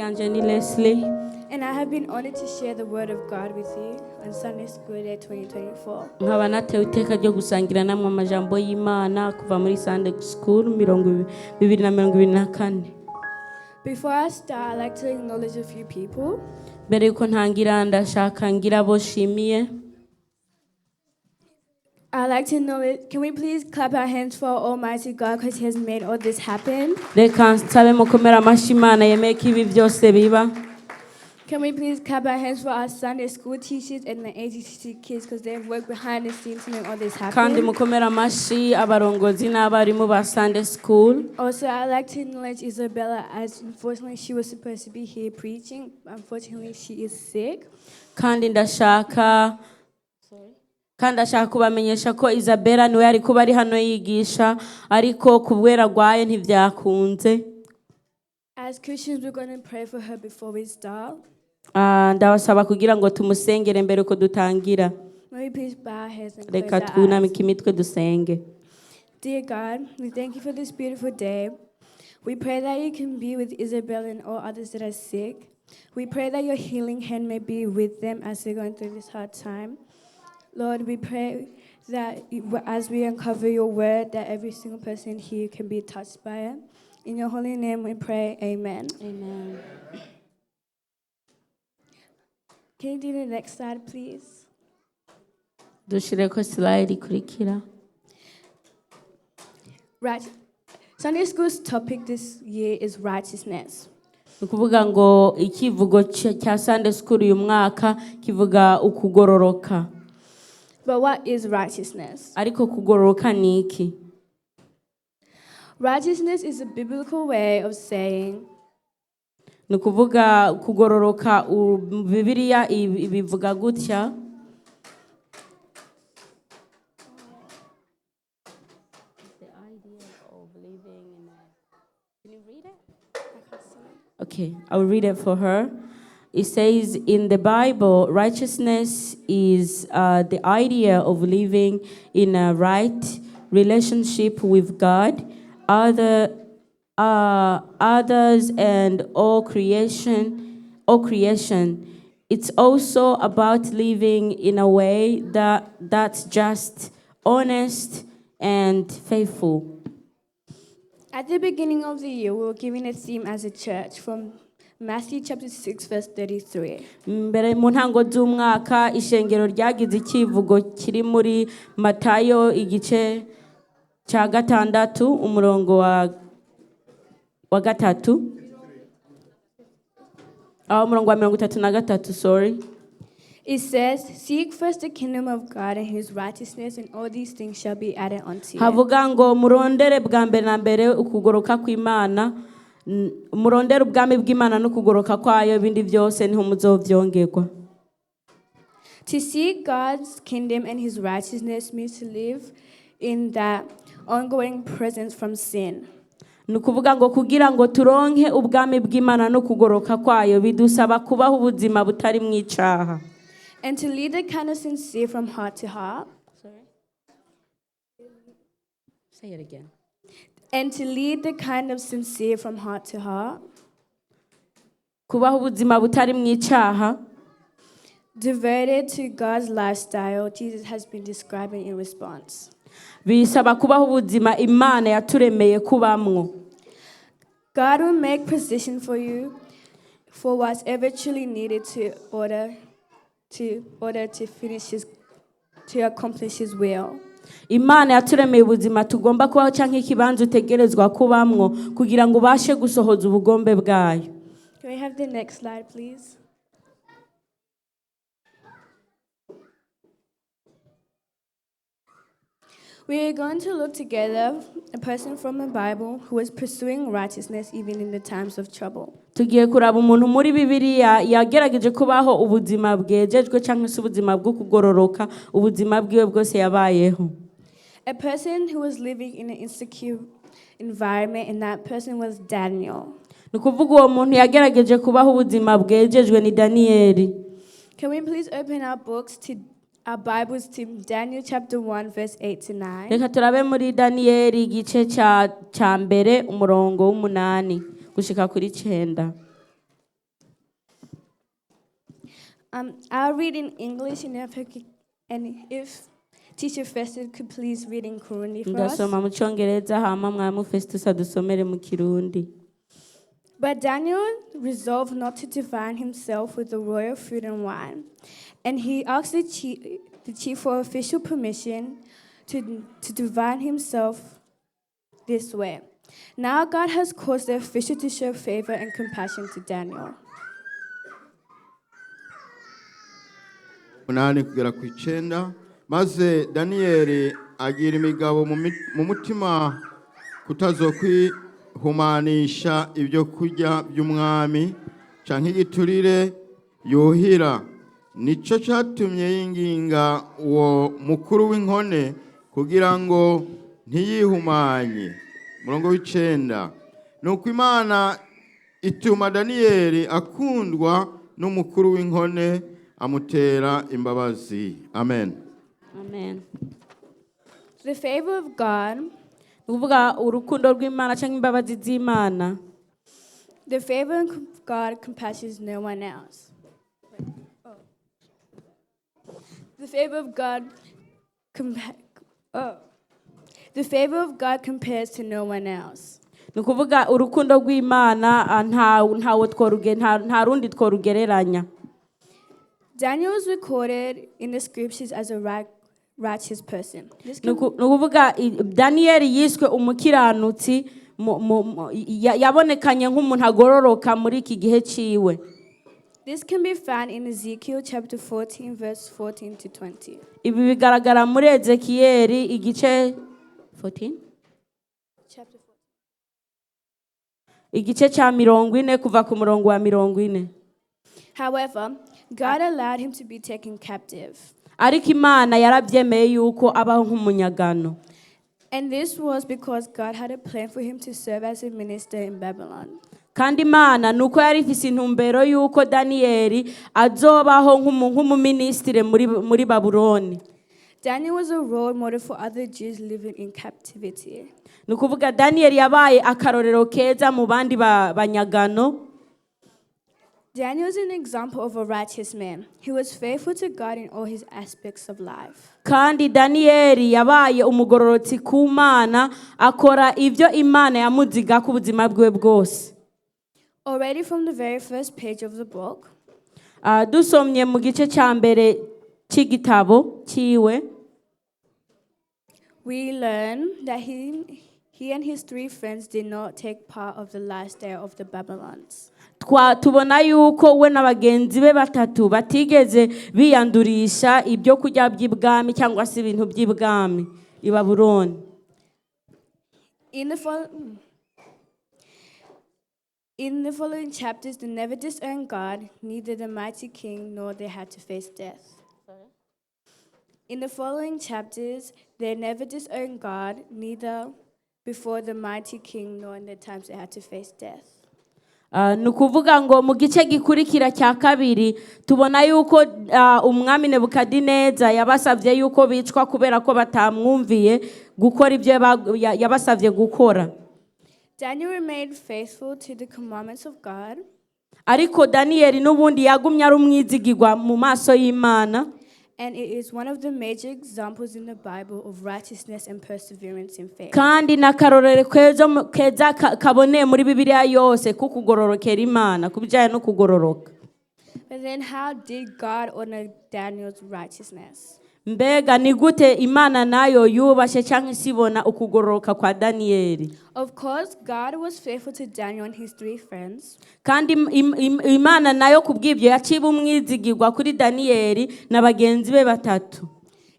Yanjye ni Leslie. And I have been honored to share the word of God with you on Sunday School Day 2024. Nkaba natewe iteka ryo gusangira namwe amajambo y'Imana kuva muri Sunday School 2024. Before I start, I'd like to acknowledge a few people. Mbere yuko ntangira ndashaka ngira abo nshimiye. I'd like to acknowledge, can we please clap our hands for Almighty God because He has made all this happen? Reka nsabe mukomere amashyi Imana yemeye ko ibi byose biba. Can we please clap our hands for our Sunday school teachers and the AGTC kids because they've worked behind the scenes to make all this Kandi happen? Mukomere amashyi abarongozi n'abarimu ba Sunday School. Also, I'd like to acknowledge Isabella, as unfortunately she was supposed to be here preaching. Unfortunately, she is sick. Kandi ndashaka kubamenyesha ko Isabella niwe yari kuba ari hano yigisha ariko kubera arwaye ntibyakunze. As Christians, we're going to pray for her before we start. Ah, ndabasaba kugira ngo tumusengere mbere uko dutangira. May we please bow our heads and close Reka our eyes. twunamike imitwe dusenge. Dear God, we thank you for this beautiful day. We pray that you can be with Isabel and all others that are sick. We pray that your healing hand may be with them as they're going through this hard time. Lord, we pray that as we uncover your word, that every single person here can be touched by it. In your holy name we pray, amen. Amen. Can you do the next slide, please? Dushireko slide ikurikira. Right. Sunday school's topic this year is righteousness. Ni ukuvuga ngo ikivugo cya Sunday School uyu mwaka kivuga ukugororoka. But what is righteousness? Ariko kugororoka ni iki? Righteousness is a biblical way of saying Ni ukuvuga kugororoka Bibiliya ibivuga gutya. Okay, I will read it for her. It says in the Bible, righteousness is the idea of living in a right relationship with God, others, and all creation. All creation. It's also about living in a way that's just, honest, and faithful. At the beginning of the year, we were given a theme as a church from Matthew chapter 6, verse 33. Mbere mu ntango z'umwaka ishengero ryagize icyivugo kiri muri Matayo igice cya gatandatu umurongo wa gatatu aho umurongo wa 33, sorry. It says, "Seek first the kingdom of God and his righteousness, and all these things shall be added unto you." Havuga ngo murondere bwa mbere na mbere ukugoroka kw'Imana murondere ubwami bw'Imana no kugoroka kwayo ibindi byose niho muzovyongerwa. To seek God's kingdom and his righteousness means to live in that ongoing presence from sin. Ni ukuvuga ngo kugira ngo turonke ubwami bw'Imana no kugoroka kwayo bidusaba kubaho ubuzima butari mu icaha. And to lead the kind of sincere from heart to heart. Say it again. And to lead the kind of sincere from heart to heart. Kubaho ubuzima butari mu icaha. Devoted to God's lifestyle Jesus has been describing in response. Bisaba kubaho ubuzima Imana yaturemeye kubamwo. God will make position for you for whatever truly needed to order to finish his to accomplish his will. Imana yaturemeye ubuzima tugomba kubaho cyangwa ikibanza utegerezwa kubamwo kugira ngo ubashe gusohoza ubugombe bwayo. Can we have the next slide, please? We are going to look together a person from the Bible who was pursuing righteousness even in the times of trouble. Tugiye kuraba umuntu muri Bibiliya yagerageje kubaho ubuzima bwejejwe cyangwa se ubuzima bwo kugororoka ubuzima bwiwe bwose yabayeho. A person who was living in an insecure environment, and that person was Daniel. Ni ukuvuga uwo muntu yagerageje kubaho ubuzima bwejejwe ni Daniyeli. Can we please open our books to our Bibles to Daniel chapter 1, verse 8 to 9? Reka turabe muri Daniyeli igice cya mbere umurongo w'umunani gushika kuri cenda. I'll read in English, and if Teacher Festus could please read in Kirundi for us. Ndasoma mu cyongereza hama mwarimu Festus adusomere mu Kirundi. But Daniel resolved not to defile himself with the royal food and wine, and he asked the chief for official permission to defile himself this way. Now God has caused the official to show favor and compassion to Daniel. 8 kugera ku 9. Maze Daniyeli agira imigabo mu mutima kutazokwihumanisha ibyo kurya by'umwami canke igiturire yuhira. Nico catumye yinginga uwo mukuru w'inkone kugira ngo ntiyihumanye. Umurongo w'icenda: nuko Imana ituma Daniyeli akundwa n'umukuru w'inkone, amutera imbabazi. Amen. Amen. The favor of God, Ni ukuvuga urukundo rw'Imana cyangwa imbabazi z'Imana. The favor of God compasses no one else. Oh. The favor of God, oh. The favor of God compares to no one else. Ni ukuvuga urukundo rw'Imana nta rundi tworugereranya. Daniel was recorded in the scriptures as a righteous person. This Ni ukuvuga Daniyeli yiswe umukiranutsi yabonekanye nk'umuntu agororoka muri iki gihe ciwe. This can be found in Ezekiel chapter 14, verse 14 to 20. Ibi bigaragara muri Ezekiyeli igice 14? Chapter 14. Igice cya 40 kuva ku murongo wa 40. However, God allowed him to be taken captive. Ariko Imana yarabyemeye yuko abaho nk'umunyagano. And this was because God had a plan for him to serve as a minister in Babylon. Kandi Imana ni uko yari ifise intumbero y'uko Daniyeli azobaho nk'umuminisitiri muri Babuloni. Daniel was a role model for other Jews living in captivity. Ni ukuvuga Daniyeli yabaye akarorero keza mu bandi banyagano. Daniel is an example of a righteous man. He was faithful to God in all his aspects of life. Kandi Daniyeli yabaye umugororotsi ku Mana, akora ibyo Imana yamuziga ku buzima bwiwe bwose. Already from the very first page of the book, Dusomye mu gice cya mbere cy'igitabo cyiwe, we learn that he and his three friends did not take part of the lifestyle of the Babylons. Tubona yuko we na bagenzi be batatu batigeze biyandurisha ibyo kurya by'ibwami cyangwa se ibintu by'ibwami i Babuloni. In the following chapters, they never disowned God, neither the mighty king nor they had to face death. In the following chapters, they never disowned God, neither before the mighty king nor in the times they had to face death. Ni ukuvuga ngo mu gice gikurikira cya kabiri tubona yuko umwami Nebukadineza yabasabye yuko bicwa kubera ko batamwumviye gukora ibyo yabasabye gukora. Daniel remained faithful to the commandments of God, Ariko Daniyeli n'ubundi yagumye ari umwizigirwa mu maso y'Imana. And it is one of the major examples in the Bible of righteousness and perseverance in faith. Kandi n'akarorero keza kaboneye muri Bibiliya yose ko kugororokera Imana ku bijyanye no kugororoka. But then, how did God honor Daniel's righteousness? Mbega ni gute Imana nayo yubashe cyangwa se ibona ukugororoka kwa Daniyeli? Of course, God was faithful to Daniel and his three friends. Kandi Imana nayo ku bw'ibyo yaciye umwizigirwa kuri Daniyeli na bagenzi be batatu,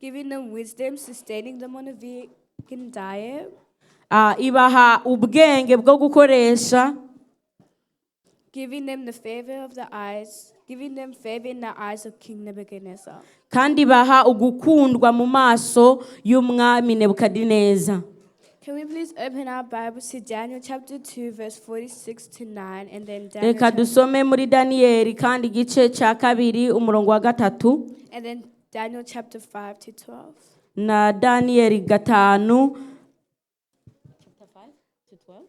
giving them wisdom, sustaining them on a vegan diet, Ibaha ubwenge bwo gukoresha, giving them the favor of the eyes, giving them favor in the eyes of King Nebuchadnezzar. Kandi ibaha ugukundwa mu maso y'umwami Nebukadineza. Can we please open our Bibles to Daniel chapter 2, verse 46 to 9, and then Daniel, Reka dusome muri Daniyeli kandi igice cya kabiri umurongo wa 3, and then Daniel chapter 5 to 12. Na Daniyeli 5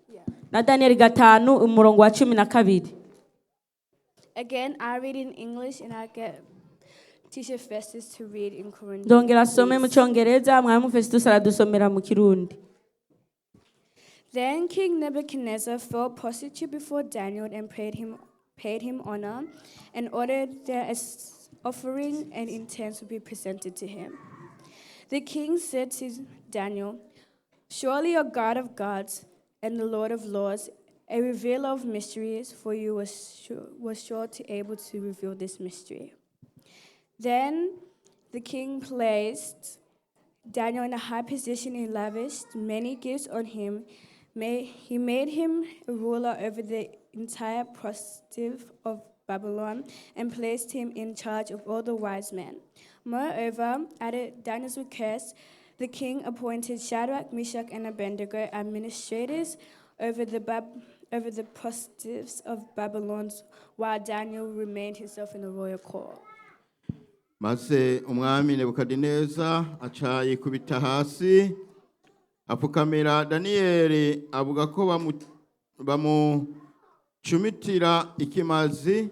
Yeah. na Daniyeli 5 umurongo wa 12. Again, I read in English and I get Teacher Festus to read in Kirundi. Ndongera asome mu Please. Cyongereza, mwarimu Festus aradusomera mu Kirundi. Then King Nebuchadnezzar fell prostrate before Daniel and paid him honor, and ordered that offering and incense would be presented to him. The king said to Daniel, "Surely you're God of gods and the Lord of lords, a revealer of mysteries, for you was sure to able to reveal this mystery." Then the king placed Daniel in a high position and lavished many gifts on him. He made him a ruler over the entire province of Babylon and placed him in charge of all the wise men. Moreover, at Daniel's request, the king appointed Shadrach, Meshach, and Abednego administrators over the provinces of Babylon, while Daniel remained himself in the royal court. Maze umwami Nebukadineza aca yikubita hasi apfukamira Daniyeli avuga ko bamucumitira ikimazi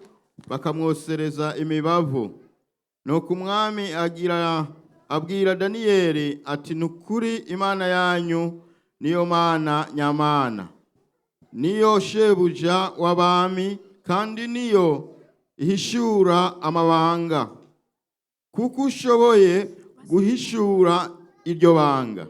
bakamwosereza imibavu. Nuko umwami agira abwira Daniyeli ati: "Ni ukuri Imana yanyu niyo Mana nyamana, niyo shebuja w'abami kandi niyo ihishura amabanga, kuko ushoboye guhishura iryo banga."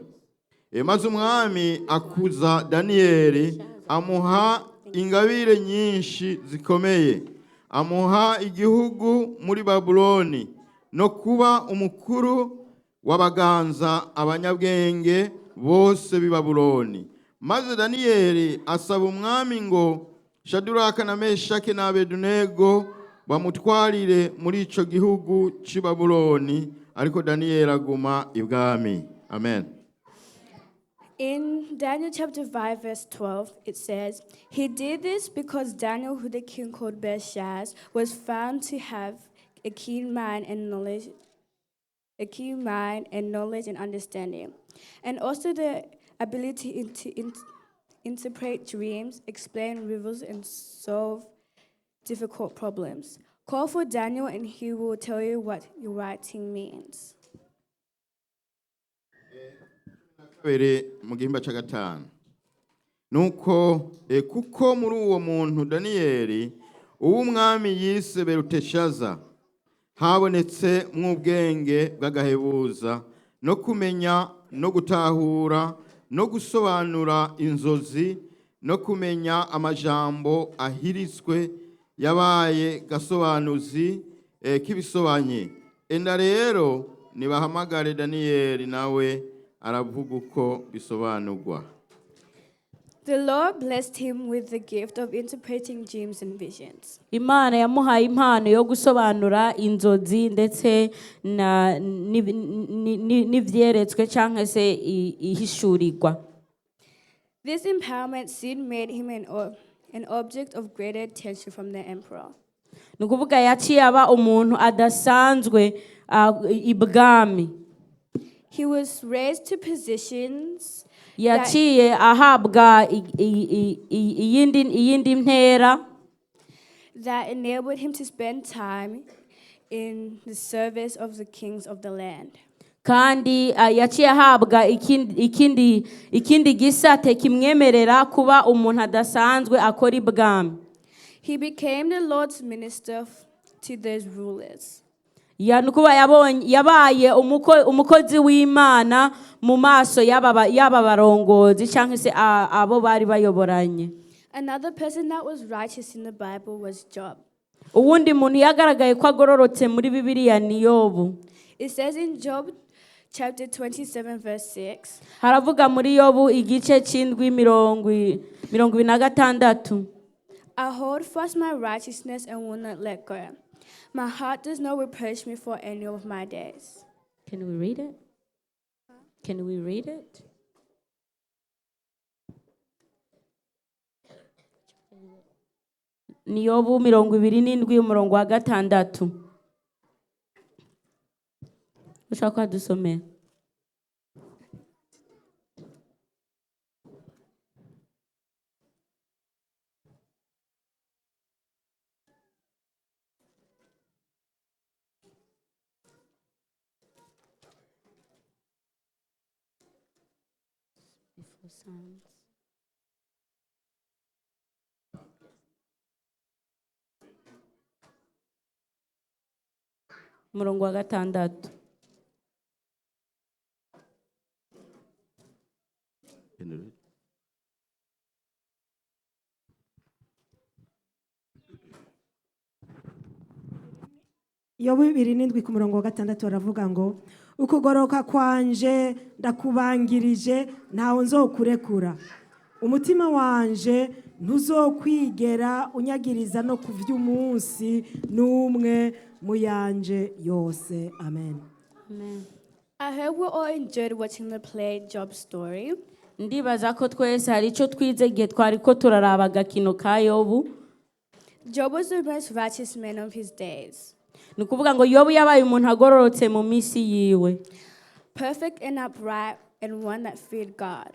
Maze umwami akuza Daniyeli, amuha ingabire nyinshi zikomeye, amuha igihugu muri Babuloni no kuba umukuru w'abaganza abanyabwenge bose b'i Babuloni. Maze Daniyeli asaba umwami ngo Shaduraka na Meshake na Abedunego bamutwarire muri ico gihugu c'i Babuloni, ariko Daniyeli aguma ibwami. Amen. In Daniel chapter 5, verse 12, it says, "He did this because Daniel, who the king called Belshazzar, was found to have a keen mind and knowledge and understanding, and also the ability to interpret dreams, explain riddles, and solve difficult problems. Call for Daniel, and he will tell you what your writing means." Kabiri mu gihimba cya gatanu nuko kuko muri uwo muntu Daniyeli uwo umwami yise Beruteshaza habonetse mw'ubwenge bw'agahebuza no kumenya no gutahura no gusobanura inzozi no kumenya amajambo ahiritswe, yabaye gasobanuzi k'ibisobanye. Enda rero nibahamagare Daniyeli, nawe aravuga uko bisobanurwa. The Lord blessed him with the gift of interpreting dreams and visions. Imana yamuhaye impano yo gusobanura inzozi ndetse na n'ivyeretswe cyangwa se ihishurirwa. This empowerment soon made him an object of greater attention from the emperor. Ni ukuvuga yaciye aba umuntu adasanzwe ibwami. He was raised to positions that, Yaciye ahabwa iyindi ntera that enabled him to spend time in the service of the kings of the land. Kandi yaciye ahabwa ikindi gisate kimwemerera kuba umuntu adasanzwe akora ibwami. He became the Lord's minister to those rulers. Ya ni ukuba yabaye umukozi w'Imana mu maso y'aba barongozi cyangwa se abo bari bayoboranye. Another person that was righteous in the Bible was Job. Uwundi muntu yagaragaye ko agororotse muri Bibiliya ni Yobu. It says in Job chapter 27, verse 6, Haravuga muri Yobu igice c'indwi 26. "I hold fast my righteousness and will not let go. My heart does not reproach me for any of my days." Can we read it? Can we read it? Ni Yobu 27 umurongo wa gatandatu. Ushaka kwadusomera? Before sons. Umurongo wa gatandatu. Can you read? Yobu 27 ku murongo wa gatandatu baravuga ngo ukugoroka kwanje ndakubangirije, ntawe nzokurekura, umutima wanje ntuzokwigera unyagiriza no ku vy'umunsi n'umwe mu yanje yose. Amen. Amen. I hope we all enjoyed watching the play Job Story. Ndibaza ko twese hari icyo twize igihe twari ko turaraba agakino ka Yobu. Job was the most righteous man of his days, Ni ukuvuga ngo Yobu yabaye umuntu agororotse mu minsi yiwe, perfect and upright, and one that feared God.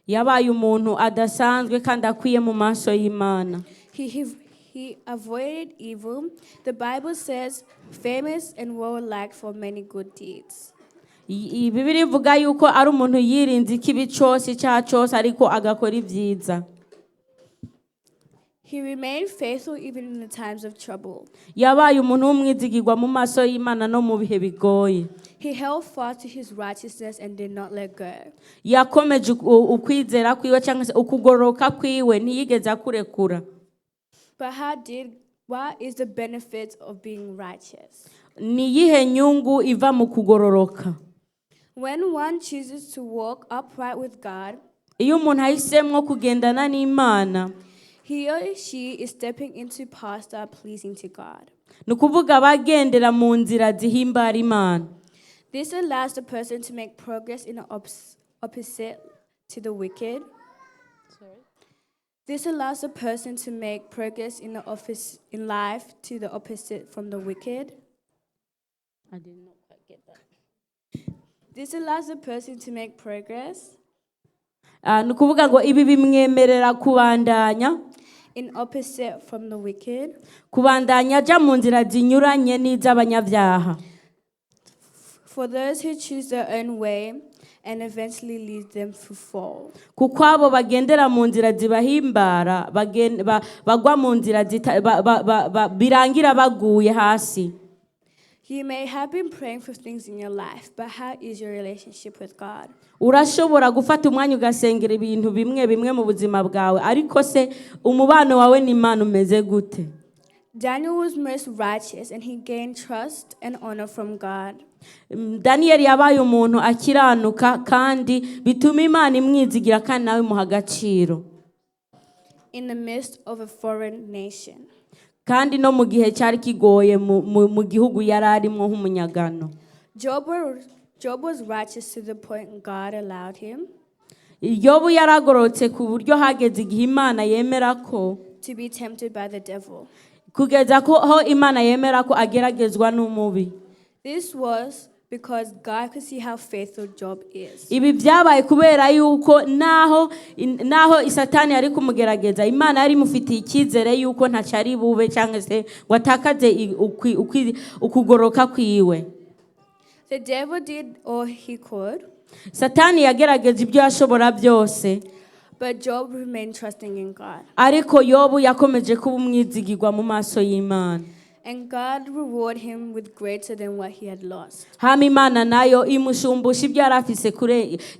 Yabaye umuntu adasanzwe kandi akwiye mu maso y'Imana. He avoided evil. The Bible says, famous and well liked for many good deeds. Bibiliya ivuga yuko ari umuntu yirinze ikibi cyose, icyaha cyose, ariko agakora ibyiza. He remained faithful even in the times of trouble. Yabaye umuntu w'umwizigirwa mu maso y'Imana no mu bihe bigoye. He held fast to his righteousness and did not let go. Yakomeje ukwizera kwiwe cyangwa se ukugororoka kwiwe, ntiyigeze akurekura. But how did what is the benefit of being righteous? Ni iyihe nyungu iva mu kugororoka? When one chooses to walk upright with God, Iyo umuntu ahisemwo kugendana n'Imana, he or she is stepping into paths that are pleasing to God. Ni ukuvuga bagendera mu nzira zihimbara Imana. This allows the person to make progress in the opposite to the wicked. This allows the person to make progress in the office in life to the opposite from the wicked. I did not quite get that. This allows the person to make progress Ah, ni ukuvuga ngo ibi bimwemerera kubandanya in opposite from the wicked. Kubandanya aja mu nzira zinyuranye n'iz'abanyabyaha. For those who choose their own way and eventually lead them to fall. Kuko abo bagendera mu nzira zibahimbara bagwa mu nzira birangira baguye hasi. You may have been praying for things in your life, but how is your relationship with God? Urashobora gufata umwanya ugasengera ibintu bimwe bimwe mu buzima bwawe, ariko se umubano wawe n'Imana umeze gute? Daniel was most righteous and he gained trust and honor from God. Daniyeli yabaye umuntu akiranuka kandi bituma Imana imwizigira kandi nawe imuha agaciro. In the midst of a foreign nation. Kandi no mu gihe cyari kigoye mu gihugu yari arimwo nk'umunyagano. Job was righteous to the point God allowed him Yobu yaragororotse ku buryo hageze igihe Imana yemera ko to be tempted by the devil. Kugeza ko aho Imana yemera ko ageragezwa n'umubi. This was because God could see how faithful Job is. Ibi byabaye kubera yuko naho Satani yari kumugerageza, Imana yari imufitiye icyizere yuko ntacyo ari bube cyangwa se ngo atakaze ukugoroka kwiwe. The devil did all he could, Satani yagerageje ibyo yashobora byose, but Job remained trusting in God. Ariko Yobu yakomeje kuba umwizigirwa mu maso y'Imana. And God rewarded him with greater than what he had lost. Hama Imana nayo imushumbusha ibyo yari afise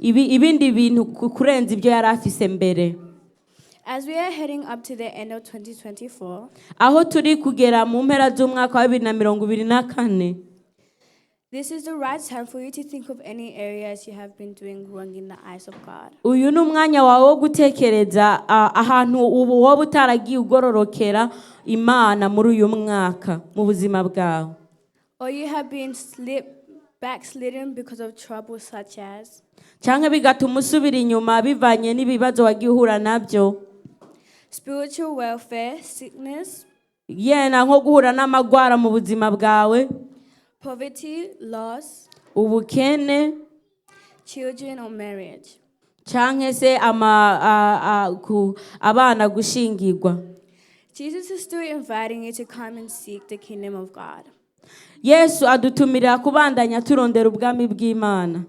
ibindi bintu kurenza ibyo yari afise mbere. As we are heading up to the end of 2024, Aho turi kugera mu mpera z'umwaka wa 2024, this is the right time for you to think of any areas you have been doing wrong in the eyes of God. Uyu ni umwanya wawe wo gutekereza ahantu ubu woba utaragiye ugororokera Imana muri uyu mwaka mu buzima bwawe. Or you have been backslidden because of trouble such as Cyangwa bigatuma usubira inyuma bivanye n'ibibazo wagiye uhura nabyo, spiritual welfare, sickness, yena nko guhura n'amagwara mu buzima bwawe, poverty, loss, ubukene, children, or marriage. Cyangwa se abana gushingirwa. Jesus is still inviting you to come and seek the kingdom of God. Yesu adutumirira kubandanya turondera ubwami bw'Imana.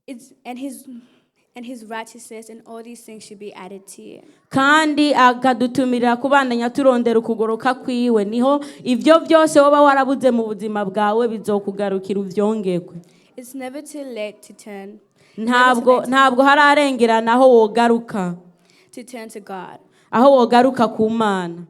It's, and his, and his righteousness, and all these things should be added to you. Kandi akadutumira kubandanya turondera ukugoroka kwiwe, niho ibyo byose woba warabuze mu buzima bwawe bizokugarukira uvyongerwe. It's never too late to turn. Ntabwo Never too late ntabwo hararengerana aho wogaruka to turn to God. Aho wogaruka ku Mana.